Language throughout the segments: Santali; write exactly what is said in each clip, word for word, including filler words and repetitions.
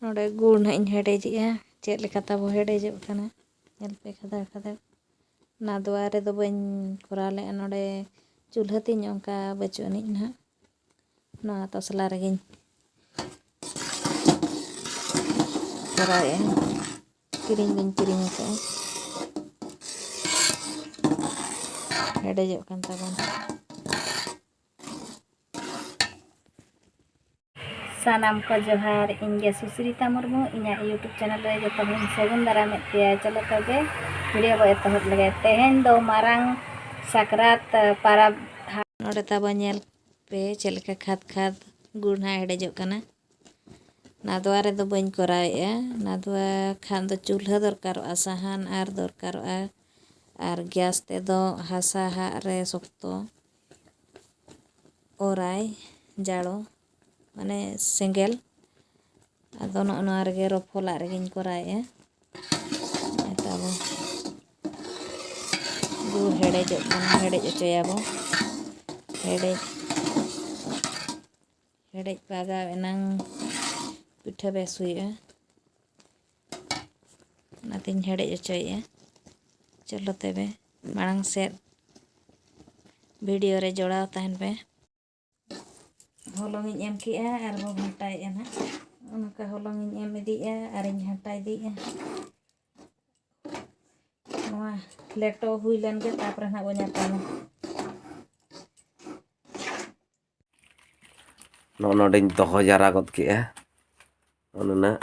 ᱱᱚᱰᱮ ᱜᱩᱲ ᱱᱟᱦᱟᱜ ᱤᱧ ᱦᱮᱰᱮᱡᱮᱜᱼᱟ᱾ ᱪᱮᱫ ᱞᱮᱠᱟ ᱛᱟᱵᱚ ᱦᱮᱰᱮᱡᱚᱜ ᱠᱟᱱᱟ, ᱧᱮᱞ ᱯᱮ ᱠᱷᱟᱫᱟᱲ ᱠᱷᱟᱫᱟᱲ᱾ ᱱᱟᱫᱽᱣᱟ ᱨᱮᱫᱚ ᱵᱟᱹᱧ ᱠᱚᱨᱟᱣ ᱞᱮᱫᱼᱟ, ᱱᱚᱰᱮ ᱪᱩᱞᱦᱟᱹ ᱛᱤᱧ ᱚᱱᱠᱟ ᱵᱟᱹᱪᱩᱜ ᱟᱹᱱᱤᱡ ᱱᱟᱦᱟᱜ᱾ ᱱᱚᱣᱟ ᱛᱚᱥᱞᱟ ᱨᱮᱜᱮᱧ ᱠᱚᱨᱟᱣᱮᱫᱼᱟ, ᱠᱤᱨᱤᱧ ᱵᱟᱹᱧ ᱠᱤᱨᱤᱧ ᱟᱠᱟᱫᱼᱟ᱾ ᱦᱮᱰᱮᱡᱚᱜ ᱠᱟᱱ ᱛᱟᱵᱚᱱ᱾ ᱥᱟᱱᱟᱢ ᱠᱚ ᱡᱚᱦᱟᱨ, ᱤᱧ ᱜᱮ ᱥᱩᱥᱨᱤᱛᱟ ᱢᱩᱨᱢᱩ᱾ ᱤᱧᱟᱹᱜ YouTube ᱪᱮᱱᱮᱞ ᱨᱮ ᱡᱚᱛᱚ ᱦᱚᱲᱤᱧ ᱥᱟᱹᱜᱩᱱ ᱫᱟᱨᱟᱢᱮᱫ ᱯᱮᱭᱟ᱾ ᱪᱚᱞᱚ ᱛᱚᱵᱮ ᱵᱷᱤᱰᱤᱭᱳ ᱵᱚ ᱮᱛᱚᱦᱚᱵ ᱞᱮᱜᱮ᱾ ᱛᱮᱦᱮᱧ ᱫᱚ ᱢᱟᱨᱟᱝ ᱥᱟᱠᱨᱟᱛ ᱯᱟᱨᱟᱵᱽ᱾ ᱱᱚᱰᱮ ᱛᱟᱵᱚ ᱧᱮᱞ ᱯᱮ ᱪᱮᱫ ᱞᱮᱠᱟ ᱠᱷᱟᱫᱽ ᱠᱷᱟᱫᱽ ᱜᱩᱲ ᱱᱟᱦᱟᱜ ᱦᱮᱰᱮᱡᱚᱜ ᱠᱟᱱᱟ᱾ ᱱᱟᱫᱽᱣᱟ ᱨᱮᱫᱚ ᱵᱟᱹᱧ ᱠᱚᱨᱟᱣᱮᱫᱼᱟ᱾ ᱱᱟᱫᱽᱣᱟ ᱠᱷᱟᱱ ᱫᱚ ᱪᱩᱞᱦᱟᱹ ᱫᱚᱨᱠᱟᱨᱚᱜᱼᱟ, ᱥᱟᱦᱟᱱ ᱟᱨ ᱫᱚᱨᱠᱟᱨᱚᱜᱼᱟ, ᱟᱨ ᱜᱮᱥ ᱛᱮᱫᱚ ᱦᱟᱥᱟ ᱦᱟᱜ ᱨᱮ ᱥᱚᱠᱛᱚ ᱚᱨᱟᱭ ᱡᱟᱲᱚ, ᱢᱟᱱᱮ ᱥᱮᱸᱜᱮᱞ᱾ ᱟᱫᱚ ᱱᱚᱜᱼᱚ ᱱᱚᱣᱟ ᱨᱮᱜᱮ ᱨᱚᱯᱷᱚᱞᱟᱜ ᱨᱮᱜᱮᱧ ᱠᱚᱨᱟᱣᱮᱫᱼᱟ᱾ ᱛᱟᱵᱚ ᱜᱩᱲ ᱦᱮᱰᱮᱡᱚᱜ ᱠᱟᱱᱟ, ᱦᱮᱰᱮᱡ ᱦᱚᱪᱚᱭᱟᱵᱚ᱾ ᱦᱮᱰᱮᱡ, ᱦᱮᱰᱮᱡ ᱯᱟᱜᱟᱣ ᱮᱱᱟᱝ ᱯᱤᱴᱷᱟᱹ ᱵᱮᱥ ᱦᱩᱭᱩᱜᱼᱟ᱾ ᱚᱱᱟᱛᱤᱧ ᱦᱮᱰᱮᱡ ᱦᱚᱪᱚᱭᱮᱫᱼᱟ᱾ ᱪᱚᱞᱚ ᱛᱚᱵᱮ ᱢᱟᱲᱟᱝ ᱥᱮᱫ ᱵᱷᱤᱰᱤᱭᱳ ᱨᱮ ᱡᱚᱲᱟᱣ ᱛᱟᱦᱮᱱ ᱯᱮ᱾ ᱦᱚᱞᱚᱝ ᱤᱧ ᱮᱢ ᱠᱮᱜᱼᱟ ᱟᱨ ᱵᱚ ᱜᱷᱟᱱᱴᱟᱭᱮᱫᱼᱟ ᱱᱟᱦᱟᱜ᱾ ᱚᱱᱠᱟ ᱦᱚᱞᱚᱝ ᱤᱧ ᱮᱢ ᱤᱫᱤᱭᱮᱫᱼᱟ ᱟᱨᱤᱧ ᱜᱷᱟᱱᱴᱟ ᱤᱫᱤᱭᱮᱫᱼᱟ᱾ ᱱᱚᱣᱟ ᱞᱮᱴᱚ ᱦᱩᱭ ᱞᱮᱱ ᱜᱮ, ᱛᱟᱨᱯᱚᱨᱮ ᱱᱟᱦᱟᱜ ᱵᱚ ᱧᱟᱯᱟᱢᱟ᱾ ᱱᱚᱜᱼᱚ ᱱᱚᱰᱮᱧ ᱫᱚᱦᱚ ᱡᱟᱣᱨᱟ ᱜᱚᱫ ᱠᱮᱜᱼᱟ ᱱᱚᱜᱼᱚ ᱱᱩᱱᱟᱹᱜ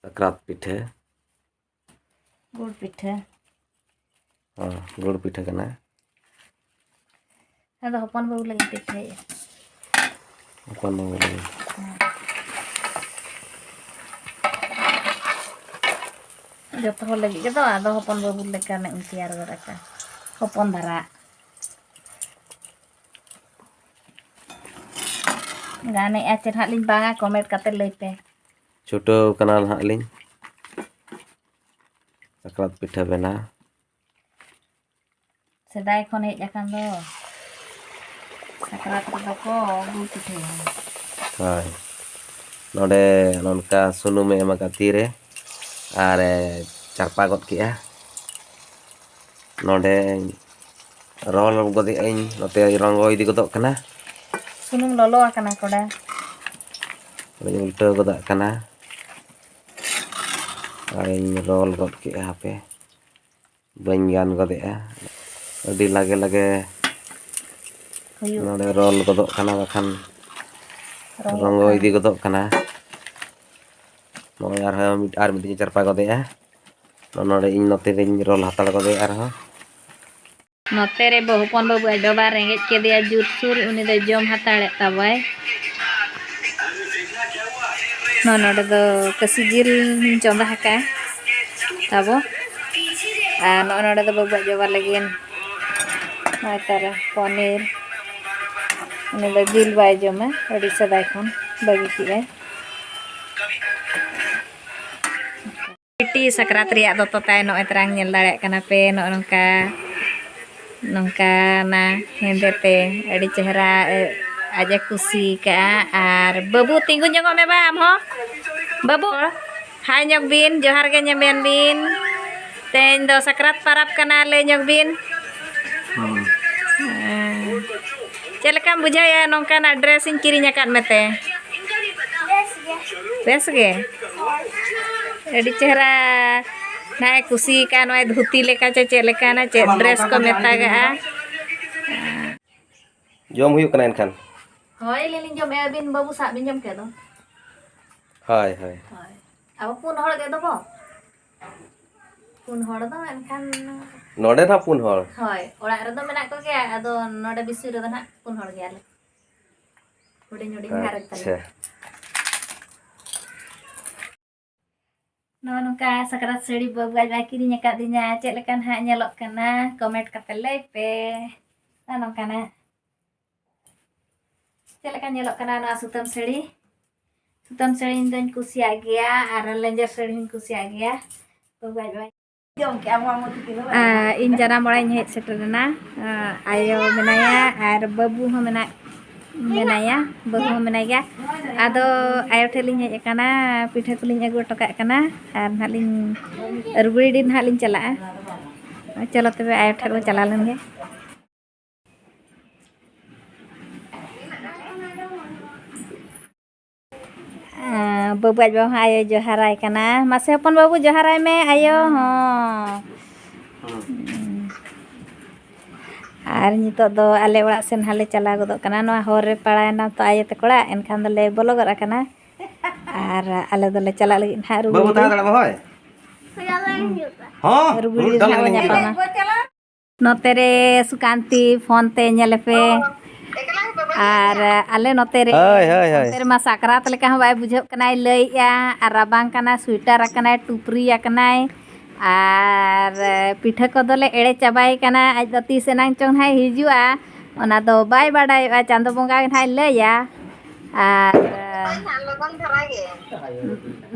ᱥᱟᱠᱨᱟᱛ ᱯᱤᱴᱷᱟᱹ᱾ ᱜᱩᱲ ᱯᱤᱴᱷᱟᱹ᱾ ᱦᱚᱸ, ᱜᱩᱲ ᱯᱤᱴᱷᱟᱹ ᱠᱟᱱᱟ᱾ ᱟᱫᱚ ᱦᱚᱯᱚᱱ ᱵᱟᱹᱵᱩ ᱞᱟᱹᱜᱤᱫ ᱯᱤᱴᱷᱟᱹᱭᱮᱫᱼᱟ᱾ ᱦᱚᱯᱚᱱ ᱵᱟᱹᱵᱩ ᱞᱟᱹᱜᱤᱫ᱾ ᱡᱚᱛᱚ ᱦᱚᱲ ᱞᱟᱹᱜᱤᱫ ᱜᱮᱫᱚ, ᱟᱫᱚ ᱦᱚᱯᱚᱱ ᱵᱟᱹᱵᱩ ᱞᱮᱠᱟᱱᱟᱜ ᱤᱧ ᱛᱮᱭᱟᱨ ᱜᱚᱫ ᱟᱠᱟᱫᱼᱟ, ᱦᱚᱯᱚᱱ ᱫᱷᱟᱨᱟ᱾ ᱜᱟᱱᱮᱜᱼᱟ ᱪᱮ ᱱᱟᱦᱟᱜ ᱞᱤᱧ ᱵᱟᱝᱟ, ᱠᱚᱢᱮᱱᱴ ᱠᱟᱛᱮ ᱞᱟᱹᱭ ᱯᱮ᱾ ᱪᱷᱩᱴᱟᱹᱣ ᱠᱟᱱᱟ ᱱᱟᱦᱟᱜ ᱞᱤᱧ ᱥᱟᱠᱨᱟᱛ ᱯᱤᱴᱷᱟᱹ ᱵᱮᱱᱟᱣ᱾ ᱥᱮᱫᱟᱭ ᱠᱷᱚᱱ ᱦᱮᱡ ᱟᱠᱟᱱ ᱫᱚ ᱥᱟᱠᱨᱟᱛ ᱨᱮᱫᱚ ᱠᱚ ᱜᱩᱲ ᱯᱤᱴᱷᱟᱹᱭᱟ᱾ ᱦᱳᱭ᱾ ᱱᱚᱰᱮ ᱱᱚᱝᱠᱟ ᱥᱩᱱᱩᱢᱮ ᱮᱢ ᱟᱠᱟᱫ ᱛᱤᱨᱮ ᱟᱨᱮ ᱪᱟᱨᱯᱟ ᱜᱚᱫ ᱠᱮᱜᱼᱟ᱾ ᱱᱚᱰᱮ ᱨᱚᱞ ᱜᱚᱫᱮᱜ ᱟᱹᱧ, ᱱᱚᱛᱮ ᱨᱚᱝᱜᱚ ᱤᱫᱤ ᱜᱚᱫᱚᱜ ᱠᱟᱱᱟ᱾ ᱥᱩᱱᱩᱢ ᱞᱚᱞᱚ ᱟᱠᱟᱱᱟ ᱠᱚᱲᱟ᱾ ᱱᱚᱰᱮᱧ ᱩᱞᱴᱟᱹᱣ ᱜᱚᱫᱟᱜ ᱠᱟᱱᱟ ᱟᱨᱤᱧ ᱨᱚᱞ ᱜᱚᱫ ᱠᱮᱜᱼᱟ᱾ ᱦᱟᱯᱮ, ᱵᱟᱹᱧ ᱜᱟᱱ ᱜᱚᱫᱮᱜᱼᱟ, ᱟᱹᱰᱤ ᱞᱟᱜᱮ ᱞᱟᱜᱮ ᱦᱩᱭᱩᱜ᱾ ᱱᱚᱰᱮ ᱨᱚᱞ ᱜᱚᱫᱚᱜ ᱠᱟᱱᱟ, ᱵᱟᱠᱷᱟᱱ ᱨᱚᱝᱜᱚ ᱨᱚᱝᱜᱚ ᱠᱟᱱᱟ᱾ ᱤᱫᱤ ᱜᱚᱫᱚᱜ ᱠᱟᱱᱟ᱾ ᱱᱚᱜᱼᱚᱭ ᱟᱨᱦᱚᱸ ᱢᱤᱫ, ᱟᱨ ᱢᱤᱫ ᱫᱷᱟᱣ ᱤᱧ ᱪᱟᱨᱯᱟ ᱜᱚᱫᱮᱜᱼᱟ᱾ ᱱᱚᱰᱮ ᱤᱧ ᱱᱚᱛᱮ ᱨᱮᱧ ᱨᱚᱞ ᱦᱟᱛᱟᱲ ᱜᱚᱫᱮᱜᱼᱟ ᱟᱨᱦᱚᱸ᱾ ᱱᱚᱛᱮ ᱨᱮ ᱵᱟᱹᱦᱩ ᱦᱚᱯᱚᱱ ᱵᱟᱹᱵᱩ ᱟᱡ ᱵᱟᱵᱟ ᱨᱮᱸᱜᱮᱡ ᱠᱮᱫᱮᱭᱟ ᱡᱳᱨᱥᱳᱨ, ᱩᱱᱤ ᱫᱚ ᱡᱚᱢ ᱦᱟᱛᱟᱲᱮᱫ ᱛᱟᱵᱚᱭ᱾ ᱱᱚ-, ᱱᱚᱰᱮ ᱫᱚ ᱠᱟᱹᱥᱤ ᱡᱤᱞ ᱤᱧ ᱪᱚᱸᱫᱟ ᱟᱠᱟᱫᱼᱟ ᱛᱟᱵᱚ᱾ ᱟᱨ ᱱᱚᱜᱼᱚ ᱱᱚᱰᱮ ᱫᱚ ᱵᱟᱹᱵᱩ ᱟᱡ ᱵᱟᱵᱟ ᱞᱟᱹᱜᱤᱫ ᱱᱚᱜᱼᱚᱭ ᱛᱟᱨᱟ ᱯᱚᱱᱤᱨ, ᱩᱱᱤ ᱫᱚ ᱡᱤᱞ ᱵᱟᱭ ᱡᱚᱢᱟ, ᱟᱹᱰᱤ ᱥᱮᱫᱟᱭ ᱠᱷᱚᱱ ᱵᱟᱹᱜᱤ ᱠᱮᱫᱼᱟᱭ᱾ ᱵᱤᱴᱤ ᱥᱟᱠᱨᱟᱛ ᱨᱮᱭᱟᱜ ᱫᱚᱛᱚ ᱛᱟᱭ ᱱᱚᱜᱼᱚᱭ ᱛᱟᱨᱟᱝ ᱧᱮᱞ ᱫᱟᱲᱮᱭᱟᱜ ᱠᱟᱱᱟ ᱯᱮ, ᱱᱚᱜᱼᱚ ᱱᱚᱝᱠᱟ, ᱱᱚᱝᱠᱟᱱᱟ ᱦᱮᱸᱫᱮ ᱛᱮ, ᱟᱹᱰᱤ ᱪᱮᱦᱨᱟ, ᱮ, ᱟᱡ ᱮ ᱠᱩᱥᱤ ᱠᱟᱜᱼᱟ᱾ ᱟᱨ ᱵᱟᱹᱵᱩ, ᱛᱤᱸᱜᱩ ᱧᱚᱜᱚᱜ ᱢᱮ ᱵᱟ, ᱟᱢ ᱦᱚᱸ᱾ ᱵᱟᱹᱵᱩ, ᱦᱟᱭ ᱧᱚᱜ ᱵᱤᱱ, ᱡᱚᱦᱟᱨ ᱜᱮ ᱧᱮᱢᱮᱱ ᱵᱤᱱ᱾ ᱛᱮᱦᱮᱧ ᱫᱚ ᱥᱟᱠᱨᱟᱛ ᱯᱟᱨᱟᱵᱽ ᱠᱟᱱᱟ, ᱞᱟᱹᱭ ᱧᱚᱜ ᱵᱤᱱ᱾ ᱦᱮᱸ᱾ ᱪᱮᱫ ᱞᱮᱠᱟᱢ ᱵᱩᱡᱷᱟᱹᱣᱮᱫᱼᱟ ᱱᱚᱝᱠᱟᱱᱟᱜ dress ᱤᱧ ᱠᱤᱨᱤᱧ ᱟᱠᱟᱫ ᱢᱮᱛᱮ? ᱵᱮᱥ ᱜᱮ᱾ ᱟᱹᱰᱤ ᱪᱮᱦᱨᱟ ᱱᱟᱜ ᱮ ᱠᱩᱥᱤ ᱟᱠᱟᱫ ᱱᱚᱜᱼᱚᱭ ᱫᱷᱩᱛᱤ ᱞᱮᱠᱟ ᱪᱮ ᱪᱮᱫ ᱞᱮᱠᱟᱱᱟ, ᱪᱮᱫ dress ᱠᱚ ᱢᱮᱛᱟᱜᱟᱜᱼᱟ᱾ ᱡᱚᱢ ᱦᱩᱭᱩᱜ ᱠᱟᱱᱟ ᱮᱱᱠᱷᱟᱱ? ᱦᱳᱭ, ᱟᱹᱞᱤᱧ ᱞᱤᱧ ᱡᱚᱢᱮᱫᱼᱟ, ᱟᱹᱵᱤᱱ ᱵᱟᱹᱵᱩ ᱥᱟᱵ ᱵᱤᱱ ᱡᱚᱢ ᱠᱮᱫ ᱫᱚ᱾ ᱦᱳᱭ, ᱦᱳᱭ᱾ ᱦᱳᱭ᱾ ᱟᱵᱚ ᱯᱩᱱ ᱦᱚᱲ ᱜᱮ ᱫᱚᱵᱚ᱾ ᱯᱩᱱ ᱦᱚᱲ ᱫᱚ ᱮᱱᱠᱷᱟᱱ ᱱᱚᱰᱮ ᱱᱟᱜ ᱯᱩᱱ ᱦᱚᱲ᱾ ᱦᱳᱭ, ᱚᱲᱟᱜ ᱨᱮᱫᱚ ᱢᱮᱱᱟᱜ ᱠᱚᱜᱮᱭᱟ, ᱟᱫᱚ ᱱᱚᱰᱮ ᱵᱤᱥᱩᱭ ᱨᱮᱫᱚ ᱱᱟᱜ ᱯᱩᱱ ᱦᱚᱲ ᱜᱮᱭᱟᱞᱮ᱾ ᱦᱩᱰᱤᱧ ᱦᱩᱰᱤᱧ ᱜᱷᱟᱨᱚᱸᱡᱽ ᱛᱟᱞᱮ᱾ ᱟᱪᱪᱷᱟ᱾ ᱱᱚᱜᱼᱚ ᱱᱚᱝᱠᱟ ᱥᱟᱠᱨᱟᱛ ᱥᱟᱹᱲᱤ ᱵᱟᱹᱵᱩ ᱟᱡ ᱵᱟᱭ ᱠᱤᱨᱤᱧ ᱟᱠᱟᱫᱤᱧᱟ᱾ ᱪᱮᱫ ᱞᱮᱠᱟ ᱱᱟᱦᱟᱜ ᱧᱮᱞᱚᱜ ᱠᱟᱱᱟ? comment ᱠᱟᱛᱮ ᱞᱟᱹᱭ ᱯᱮ᱾ ᱱᱚᱜᱼᱚ ᱱᱚᱝᱠᱟᱱᱟᱜ᱾ ᱪᱮᱫ ᱞᱮᱠᱟ ᱧᱮᱞᱚᱜ ᱠᱟᱱᱟ ᱱᱚᱣᱟ ᱥᱩᱛᱟᱹᱢ ᱥᱟᱹᱲᱤ? ᱥᱩᱛᱟᱹᱢ ᱥᱟᱹᱲᱤ ᱤᱧ ᱫᱚᱧ ᱠᱩᱥᱤᱭᱟᱜ ᱜᱮᱭᱟ ᱟᱨ ᱞᱮᱸᱡᱮᱨ ᱥᱟᱹᱲᱤ ᱦᱚᱸᱧ ᱠᱩᱥᱤᱭᱟᱜ ᱜᱮᱭᱟ᱾ ᱵᱟᱹᱵᱩ ᱟᱡ ᱵᱟᱭ ᱡᱚᱢ ᱠᱮᱜᱼᱟ, ᱢᱟ ᱢᱚᱡᱽ ᱜᱮ ᱦᱳᱭ᱾ ᱟᱨ ᱤᱧ ᱡᱟᱱᱟᱢ ᱚᱲᱟᱜ ᱤᱧ ᱦᱮᱡ ᱥᱮᱴᱮᱨ ᱮᱱᱟ᱾ ᱟᱨ ᱟᱭᱳ ᱢᱮᱱᱟᱭᱟ ᱟᱨ ᱵᱟᱹᱵᱩ ᱦᱚᱸ ᱢᱮᱱᱟᱜ, ᱢᱮᱱᱟᱭᱟ, ᱵᱟᱹᱦᱩ ᱦᱚᱸ ᱢᱮᱱᱟᱭ ᱜᱮᱭᱟ᱾ ᱟᱫᱚ ᱟᱭᱳ ᱴᱷᱮᱱ ᱞᱤᱧ ᱦᱮᱡ ᱟᱠᱟᱱᱟ, ᱯᱤᱴᱷᱟᱹ ᱠᱚᱞᱤᱧ ᱟᱹᱜᱩ ᱦᱚᱴᱚ ᱠᱟᱜ ᱠᱟᱱᱟ, ᱟᱨ ᱱᱟᱦᱟᱜ ᱞᱤᱧ ᱨᱩᱜᱽᱲᱤᱰᱤ ᱱᱟᱦᱟᱜ ᱞᱤᱧ ᱪᱟᱞᱟᱜᱼᱟ᱾ ᱪᱚᱞᱚ ᱛᱚᱵᱮ ᱟᱭᱳ ᱴᱷᱮᱱ ᱵᱚᱱ ᱪᱟᱞᱟᱣ ᱞᱮᱱ ᱜᱮ᱾ ᱟᱸ, ᱵᱟᱹᱵᱩ ᱟᱡ ᱵᱟᱵᱟ ᱦᱚᱸ ᱟᱭᱳ ᱡᱚᱦᱟᱨᱟᱭ ᱠᱟᱱᱟ᱾ ᱢᱟᱥᱮ ᱦᱚᱯᱚᱱ ᱵᱟᱹᱵᱩ ᱡᱚᱦᱟᱨᱟᱭ ᱢᱮ ᱟᱭᱳ ᱦᱚᱸ᱾ ᱟᱨ ᱱᱤᱛᱚᱜ ᱫᱚ ᱟᱞᱮ ᱚᱲᱟᱜ ᱥᱮᱱ ᱦᱟᱸᱜ ᱞᱮ ᱪᱟᱞᱟᱣ ᱜᱚᱫᱚᱜ ᱠᱟᱱᱟ᱾ ᱱᱚᱣᱟ ᱦᱚᱨ ᱨᱮ ᱯᱟᱲᱟᱣᱮᱱᱟ ᱛᱚ ᱟᱭᱳ ᱛᱟᱠᱚ ᱚᱲᱟᱜ, ᱮᱱᱠᱷᱟᱱ ᱫᱚᱞᱮ ᱵᱚᱞᱚ ᱜᱚᱫ ᱟᱠᱟᱱᱟ᱾ ᱟᱨ ᱟᱞᱮ ᱫᱚᱞᱮ ᱪᱟᱞᱟᱜ ᱞᱟᱹᱜᱤᱫ ᱱᱟᱦᱟᱜ ᱵᱟᱹᱵᱩ ᱨᱩᱜᱽᱲᱤᱰᱤ᱾ ᱛᱟᱦᱮᱸ ᱫᱟᱲᱮᱭᱟᱜ ᱵᱟᱵᱟ ᱦᱳᱭ? ᱦᱚᱸ, ᱨᱩᱜᱽᱲᱤᱰᱤ ᱦᱩᱲᱩ ᱫᱟᱞ ᱱᱟᱦᱟᱜ ᱵᱚᱱ ᱞᱮᱱ ᱜᱮ᱾ ᱧᱟᱯᱟᱢᱟ᱾ ᱱᱚᱛᱮ ᱨᱮ ᱥᱩᱠᱟᱱᱛᱤ ᱯᱷᱳᱱ ᱛᱮ ᱧᱮᱞᱮᱯᱮ᱾ ᱟᱨ ᱟᱞᱮ ᱱᱚᱛᱮ ᱨᱮ, ᱦᱳᱭ, ᱦᱳᱭ, ᱦᱳᱭ᱾ ᱱᱚᱛᱮ ᱨᱮᱢᱟ ᱥᱟᱠᱨᱟᱛ ᱞᱮᱠᱟ ᱦᱚᱸ ᱵᱟᱭ ᱵᱩᱡᱷᱟᱹᱜ ᱠᱟᱱᱟᱭ, ᱞᱟᱹᱭᱮᱜᱼᱟ, ᱟᱨ ᱨᱟᱵᱟᱝ ᱠᱟᱱᱟ, ᱥᱩᱭᱮᱴᱟᱨ ᱟᱠᱟᱱᱟᱭ, ᱴᱩᱯᱨᱤ ᱟᱠᱟᱱᱟᱭ᱾ ᱟᱨ ᱯᱤᱴᱷᱟᱹ ᱠᱚᱫᱚᱞᱮ ᱮᱲᱮ ᱪᱟᱵᱟᱭᱮ ᱠᱟᱱᱟ᱾ ᱟᱡ ᱫᱚ ᱛᱤᱥ ᱮᱱᱟᱝ ᱪᱚᱝ ᱱᱟᱦᱟᱜ ᱦᱤᱡᱩᱜᱼᱟ, ᱚᱱᱟ ᱫᱚ ᱵᱟᱭ ᱵᱟᱰᱟᱭᱚᱜᱼᱟ᱾ ᱪᱟᱸᱫᱚ ᱵᱚᱸᱜᱟ ᱜᱮ ᱱᱟᱦᱟᱜ ᱞᱟᱹᱭᱟ᱾ ᱟᱨ ᱞᱚᱜᱚᱱ ᱫᱷᱟᱨᱟ ᱜᱮ᱾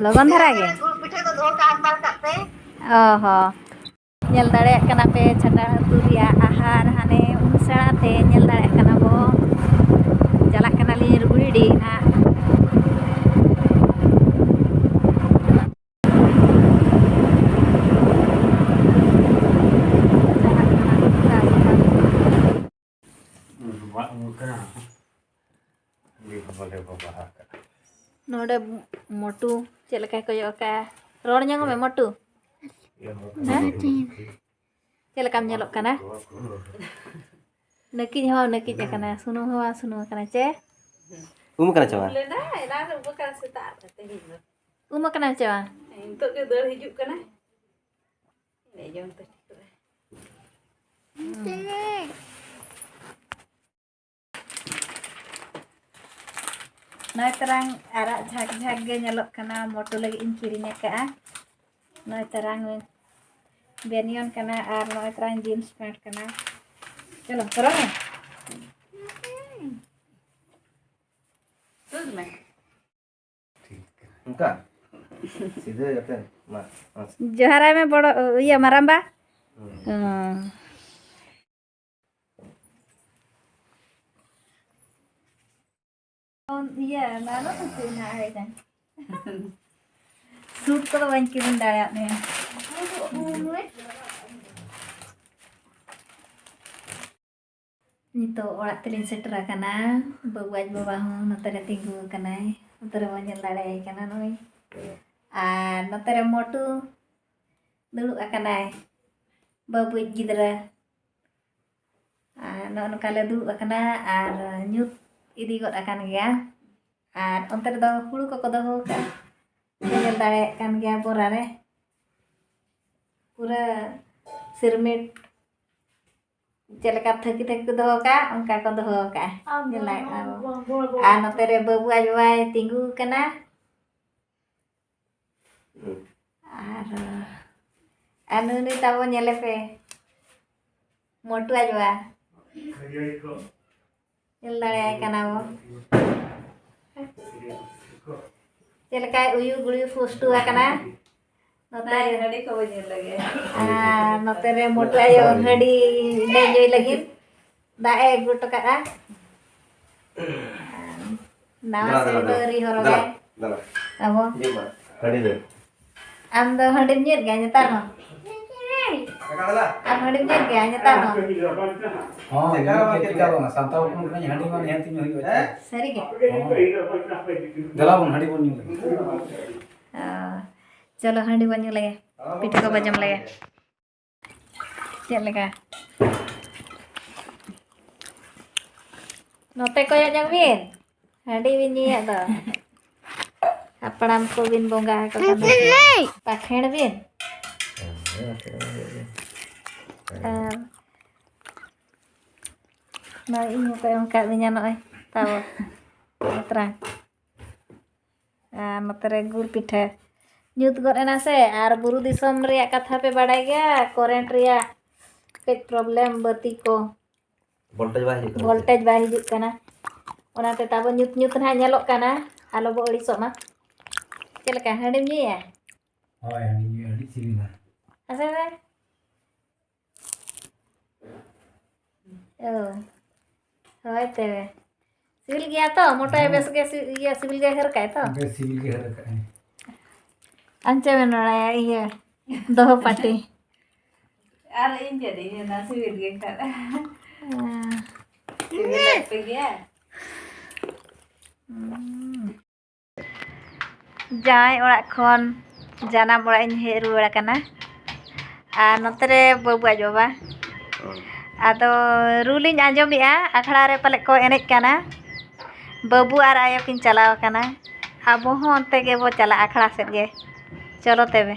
ᱞᱚᱜᱚᱱ ᱫᱷᱟᱨᱟ ᱜᱮ? ᱜᱩᱲ ᱯᱤᱴᱷᱟᱹ ᱫᱚ ᱫᱚᱦᱚ ᱠᱟᱜᱼᱟ, ᱦᱟᱛᱟᱲ ᱠᱟᱜ ᱯᱮ᱾ ᱚ ᱦᱚᱸ᱾ ᱧᱮᱞ ᱫᱟᱲᱮᱭᱟᱜ ᱠᱟᱱᱟ ᱯᱮ ᱪᱷᱟᱛᱟ ᱟᱹᱛᱩ ᱨᱮᱭᱟᱜ ᱟᱦᱟᱨ, ᱦᱟᱱᱮ ᱩᱱ ᱥᱮᱬᱟ ᱛᱮ ᱧᱮᱞ ᱫᱟᱲᱮᱭᱟᱜ ᱠᱟᱱᱟ ᱵᱚ᱾ ᱪᱟᱞᱟᱜ ᱠᱟᱱᱟᱞᱤᱧ ᱨᱩᱜᱽᱲᱤᱰᱤ ᱱᱟᱦᱟᱜ᱾ ᱱᱚᱰᱮ ᱢᱚᱴᱩ ᱪᱮᱫ ᱞᱮᱠᱟᱭ ᱠᱚᱭᱚᱜ ᱟᱠᱟᱫᱼᱟ? ᱨᱚᱲ ᱧᱚᱜ ᱢᱮ ᱢᱚᱴᱩ᱾ ᱦᱮᱸ? ᱪᱮᱫ ᱞᱮᱠᱟᱢ ᱧᱮᱞᱚᱜ ᱠᱟᱱᱟ? ᱱᱟᱹᱠᱤᱡ ᱦᱚᱸ ᱱᱟᱹᱠᱤᱡ ᱟᱠᱟᱱᱟ, ᱥᱩᱱᱩᱢ ᱦᱚᱸ ᱵᱟᱝ ᱥᱩᱱᱩᱢ ᱟᱠᱟᱱᱟ᱾ ᱪᱮ? ᱩᱢ ᱠᱟᱱᱟ ᱪᱮ ᱵᱟᱝ? ᱞᱮᱱᱟ, ᱮᱱᱟᱝ ᱨᱮ ᱩᱢ ᱟᱠᱟᱱᱟ ᱥᱮᱛᱟᱜ ᱨᱮ, ᱛᱮᱦᱮᱧ ᱫᱚ᱾ ᱩᱢ ᱟᱠᱟᱱᱟᱢ ᱪᱮ ᱵᱟᱝ? ᱱᱤᱛᱚᱜ ᱜᱮ ᱫᱟᱹᱲ ᱦᱤᱡᱩᱜ ᱠᱟᱱᱟᱭ᱾ ᱮᱱᱮᱡ ᱡᱚᱝ ᱛᱮ ᱴᱷᱤᱠ ᱨᱮ᱾ ᱱᱚᱜᱼᱚᱭ ᱛᱟᱨᱟᱝ ᱟᱨᱟᱜ ᱡᱷᱟᱠ ᱡᱷᱟᱠ ᱜᱮ ᱧᱮᱞᱚᱜ ᱠᱟᱱᱟ, ᱢᱚᱴᱩ ᱞᱟᱹᱜᱤᱫ ᱤᱧ ᱠᱤᱨᱤᱧ ᱟᱠᱟᱫᱼᱟ᱾ ᱱᱚᱜᱼᱚᱭ ᱛᱟᱨᱟᱝ ᱵᱮᱱᱤᱭᱚᱱ ᱠᱟᱱᱟ ᱟᱨ ᱱᱚᱜᱼᱚᱭ ᱛᱟᱨᱟᱝ ᱡᱤᱱᱥ ᱯᱮᱱᱴ ᱠᱟᱱᱟ᱾ ᱪᱚᱞᱚ, ᱦᱚᱨᱚᱜ ᱢᱮ᱾ ᱛᱩᱫ ᱢᱮ᱾ ᱚᱱᱠᱟ? ᱥᱤᱫᱷᱟᱹ ᱠᱟᱛᱮ, ᱢᱟ, ᱢᱟ᱾ ᱡᱚᱦᱟᱨᱟᱭ ᱢᱮ ᱵᱚᱲᱚ, ᱤᱭᱟᱹ, ᱢᱟᱨᱟᱝᱵᱟ᱾ ᱦᱩᱸ᱾ ᱦᱩᱸ᱾ ᱤᱭᱟᱹ, ᱱᱚᱣᱟ ᱫᱚ ᱩᱛᱩ ᱱᱟᱦᱟᱜ ᱦᱮᱡ ᱮᱱ᱾ ᱥᱩᱴ ᱠᱚᱫᱚ ᱵᱟᱹᱧ ᱠᱤᱨᱤᱧ ᱫᱟᱲᱮᱭᱟᱜ ᱢᱮᱭᱟ᱾ ᱱᱤᱛᱚᱜ ᱚᱲᱟᱜ ᱛᱮᱞᱤᱧ ᱥᱮᱴᱮᱨ ᱟᱠᱟᱱᱟ᱾ ᱵᱟᱹᱵᱩ ᱟᱡ ᱵᱟᱵᱟ ᱦᱚᱸ ᱱᱚᱛᱮ ᱨᱮ ᱛᱤᱸᱜᱩ ᱟᱠᱟᱱᱟᱭ᱾ ᱱᱚᱛᱮ ᱨᱮᱵᱚᱱ ᱧᱮᱞ ᱫᱟᱲᱮᱭᱟᱭ ᱠᱟᱱᱟ ᱱᱚᱜᱼᱚᱭ᱾ ᱟᱨ ᱱᱚᱛᱮ ᱨᱮ ᱢᱚᱴᱩ ᱫᱩᱲᱩᱵ ᱟᱠᱟᱱᱟᱭ, ᱵᱟᱹᱵᱩᱭᱤᱡ ᱜᱤᱫᱽᱨᱟᱹ᱾ ᱟᱨ ᱱᱚᱜᱼᱚ ᱱᱚᱝᱠᱟ ᱞᱮ ᱫᱩᱲᱩᱵ ᱟᱠᱟᱱᱟ ᱟᱨ ᱧᱩᱛ ᱤᱫᱤ ᱜᱚᱫ ᱟᱠᱟᱱ ᱜᱮᱭᱟ᱾ ᱟᱨ ᱚᱱᱛᱮ ᱨᱮᱫᱚ ᱦᱩᱲᱩ ᱠᱚᱠᱚ ᱫᱚᱦᱚ ᱟᱠᱟᱫᱼᱟ, ᱯᱮ ᱧᱮᱞ ᱫᱟᱲᱮᱭᱟᱜ ᱠᱟᱱ ᱜᱮᱭᱟ ᱵᱚᱨᱟ ᱨᱮ ᱯᱩᱨᱟᱹ ᱥᱤᱨᱢᱤᱴ ᱪᱮᱫ ᱞᱮᱠᱟ ᱛᱷᱟᱹᱠᱤ ᱛᱷᱟᱹᱠᱤ ᱠᱚ ᱫᱚᱦᱚ ᱠᱟᱜᱼᱟ, ᱚᱱᱠᱟ ᱠᱚ ᱫᱚᱦᱚ ᱠᱟᱜᱼᱟ᱾ ᱧᱮᱞ ᱫᱟᱲᱮᱭᱟᱜ ᱠᱟᱱᱟ ᱵᱚ᱾ ᱟᱨ ᱱᱚᱛᱮ ᱨᱮ ᱵᱟᱹᱵᱩ ᱟᱡ ᱵᱟᱵᱟᱭ ᱛᱤᱸᱜᱩ ᱟᱠᱟᱱᱟ᱾ ᱟᱨ, ᱟᱨ ᱱᱩᱭ, ᱱᱩᱭ ᱛᱟᱵᱚ ᱧᱮᱞᱮ ᱯᱮ, ᱢᱚᱴᱩ ᱟᱡ ᱵᱟᱵᱟ᱾ ᱧᱮᱞ ᱫᱟᱲᱮᱭᱟᱭ ᱠᱟᱱᱟ ᱵᱚ᱾ ᱪᱮᱫ ᱞᱮᱠᱟᱭ ᱩᱭᱩ ᱜᱩᱲᱭᱩ ᱯᱩᱥᱴᱩ ᱟᱠᱟᱱᱟ᱾ ᱱᱚᱛᱮ ᱨᱮ ᱦᱟᱺᱰᱤ ᱠᱚ ᱧᱩ ᱞᱮᱜᱮ᱾ ᱟᱨ ᱱᱚᱛᱮ ᱨᱮ ᱢᱚᱴᱩ ᱟᱭᱳ ᱦᱟᱺᱰᱤ ᱞᱮ ᱧᱩᱭ ᱞᱟᱹᱜᱤᱫ ᱫᱟᱜ ᱮ ᱟᱹᱜᱩ ᱦᱚᱴᱚ ᱠᱟᱜᱼᱟ᱾ ᱱᱟᱣᱟ ᱫᱮᱞᱟ, ᱥᱟᱹᱲᱤ ᱫᱮᱞᱟ, ᱫᱚ ᱫᱮᱞᱟ᱾ ᱟᱹᱣᱨᱤ ᱦᱚᱨᱚᱜᱟᱭ᱾ ᱫᱮᱞᱟ, ᱫᱮᱞᱟ᱾ ᱟᱵᱚ᱾ ᱦᱤᱡᱩᱜ ᱢᱟ᱾ ᱦᱟᱺᱰᱤ ᱫᱚ᱾ ᱟᱢ ᱫᱚ ᱦᱟᱺᱰᱤᱢ ᱧᱩᱭᱮᱫ ᱜᱮᱭᱟ ᱱᱮᱛᱟᱨ ᱦᱚᱸ? ᱟᱢ ᱦᱟᱺᱰᱤᱢ ᱧᱩᱭᱮᱫ ᱜᱮᱭᱟ ᱱᱮᱛᱟᱨ ᱦᱚᱸ? ᱦᱚᱸ, ᱧᱩᱭᱮᱫ ᱜᱮᱭᱟ, ᱪᱮᱫᱟᱜ ᱵᱟᱝ? ᱥᱟᱱᱛᱟᱲ ᱦᱚᱯᱚᱱ ᱠᱟᱹᱱᱟᱹᱧ, ᱦᱟᱺᱰᱤ ᱢᱟ ᱱᱤᱦᱟᱹᱛ ᱧᱩ ᱦᱩᱭᱩᱜᱼᱟ, ᱪᱮ? ᱥᱟᱹᱨᱤ ᱜᱮ? ᱦᱚᱸ᱾ ᱫᱮᱞᱟ ᱵᱚᱱ, ᱦᱟᱺᱰᱤ ᱵᱚᱱ ᱧᱩ ᱞᱮᱜᱮ᱾ ᱚ, ᱪᱚᱞᱚ, ᱦᱟᱺᱰᱤ ᱵᱚᱱ ᱧᱩ ᱞᱮᱜᱮ, ᱯᱤᱴᱷᱟᱹ ᱠᱚᱵᱚ ᱡᱚᱢ ᱞᱮᱜᱮ᱾ ᱪᱮᱫ ᱞᱮᱠᱟ? ᱱᱚᱛᱮ ᱠᱚᱭᱚᱜ ᱧᱚᱜ ᱵᱤᱱ, ᱦᱟᱺᱰᱤ ᱵᱤᱱ ᱧᱩᱭᱮᱫ ᱫᱚ᱾ ᱦᱟᱯᱲᱟᱢ ᱠᱚᱵᱤᱱ ᱵᱚᱸᱜᱟ ᱟᱠᱚ ᱠᱟᱱᱟ᱾ ᱯᱟᱠᱷᱮᱲ ᱵᱤᱱ᱾ ᱟᱨ ᱱᱚᱜᱼᱚᱭ ᱤᱧ ᱦᱚᱸᱠᱚ ᱮᱢ ᱟᱠᱟᱫ ᱞᱤᱧᱟ ᱱᱚᱜᱼᱚᱭ ᱛᱟᱵᱚ ᱡᱟᱛᱨᱟ᱾ ᱟᱨ ᱱᱚᱛᱮ ᱨᱮ ᱜᱩᱲ ᱯᱤᱴᱷᱟᱹ ᱧᱩᱛ ᱜᱚᱫ ᱮᱱᱟ ᱥᱮ᱾ ᱟᱨ ᱵᱩᱨᱩ ᱫᱤᱥᱚᱢ ᱨᱮᱭᱟᱜ ᱠᱟᱛᱷᱟ ᱯᱮ ᱵᱟᱲᱟᱭ ᱜᱮᱭᱟ, ᱠᱚᱨᱮᱱᱴ ᱨᱮᱭᱟᱜ ᱠᱟᱹᱡ ᱯᱨᱚᱵᱞᱮᱢ, ᱵᱟᱹᱛᱤ ᱠᱚ᱾ ᱵᱷᱳᱞᱴᱮᱡᱽ ᱵᱟᱭ ᱦᱤᱡᱩᱜ ᱠᱟᱱᱟ᱾ ᱵᱷᱳᱞᱴᱮᱡᱽ ᱵᱟᱭ ᱦᱤᱡᱩᱜ ᱠᱟᱱᱟ, ᱚᱱᱟᱛᱮ ᱛᱟᱵᱚ ᱧᱩᱛ ᱧᱩᱛ ᱱᱟᱦᱟᱜ ᱧᱮᱞᱚᱜ ᱠᱟᱱᱟ, ᱟᱞᱚ ᱵᱚ ᱟᱹᱲᱤᱥᱚᱜ ᱢᱟ᱾ ᱪᱮᱫ ᱞᱮᱠᱟ, ᱦᱟᱺᱰᱤᱢ ᱧᱩᱭᱟ? ᱦᱳᱭ, ᱦᱟᱺᱰᱤ ᱧᱩ ᱟᱹᱰᱤ ᱥᱤᱵᱤᱞᱟ᱾ ᱟᱥᱮ ᱵᱟᱝ? ᱚ, ᱦᱳᱭ ᱛᱚᱵᱮ᱾ ᱥᱤᱵᱤᱞ ᱜᱮᱭᱟ ᱛᱚ? ᱢᱚᱴᱟᱭ ᱵᱮᱥ ᱜᱮ ᱥᱤ-, ᱤᱭᱟᱹ, ᱥᱤᱵᱤᱞ ᱜᱮ ᱦᱮᱨ ᱠᱟᱭ ᱛᱚ? ᱵᱮᱥ ᱥᱤᱵᱤᱞ ᱜᱮ ᱦᱮᱨ ᱠᱟᱜᱼᱟᱭ᱾ ᱟᱧᱪᱟ ᱢᱮᱱ ᱵᱟᱲᱟᱭᱟ, ᱤᱭᱟᱹ, ᱫᱚᱦᱚ ᱯᱟᱹᱴᱤ᱾ ᱟᱨ ᱤᱧ ᱪᱮᱫ ᱤᱧ ᱢᱮᱱᱟ, ᱥᱤᱵᱤᱞ ᱜᱮ ᱠᱷᱟᱱ᱾ ᱦᱮᱸ᱾ ᱥᱤᱵᱤᱞᱮᱫ ᱯᱮ ᱜᱮᱭᱟ? ᱦᱩᱸ᱾ ᱡᱟᱶᱟᱭ ᱚᱲᱟᱜ ᱠᱷᱚᱱ ᱡᱟᱱᱟᱢ ᱚᱲᱟᱜ ᱤᱧ ᱦᱮᱡ ᱨᱩᱣᱟᱹᱲ ᱟᱠᱟᱱᱟ᱾ ᱟᱨ ᱱᱚᱛᱮ ᱨᱮ ᱵᱟᱹᱵᱩ ᱟᱡ ᱵᱟᱵᱟ᱾ ᱟᱫᱚ ᱨᱩ ᱞᱤᱧ ᱟᱸᱡᱚᱢᱮᱜᱼᱟ, ᱟᱠᱷᱲᱟ ᱨᱮ ᱯᱟᱞᱮᱫ ᱠᱚ ᱮᱱᱮᱡ ᱠᱟᱱᱟ᱾ ᱵᱟᱹᱵᱩ ᱟᱨ ᱟᱭᱳ ᱠᱤᱱ ᱪᱟᱞᱟᱣ ᱟᱠᱟᱱᱟ᱾ ᱟᱵᱚ ᱦᱚᱸ ᱚᱱᱛᱮ ᱜᱮᱵᱚ ᱪᱟᱞᱟᱜᱼᱟ, ᱟᱠᱷᱲᱟ ᱥᱮᱫ ᱜᱮ᱾ ᱪᱚᱞᱚ ᱛᱚᱵᱮ᱾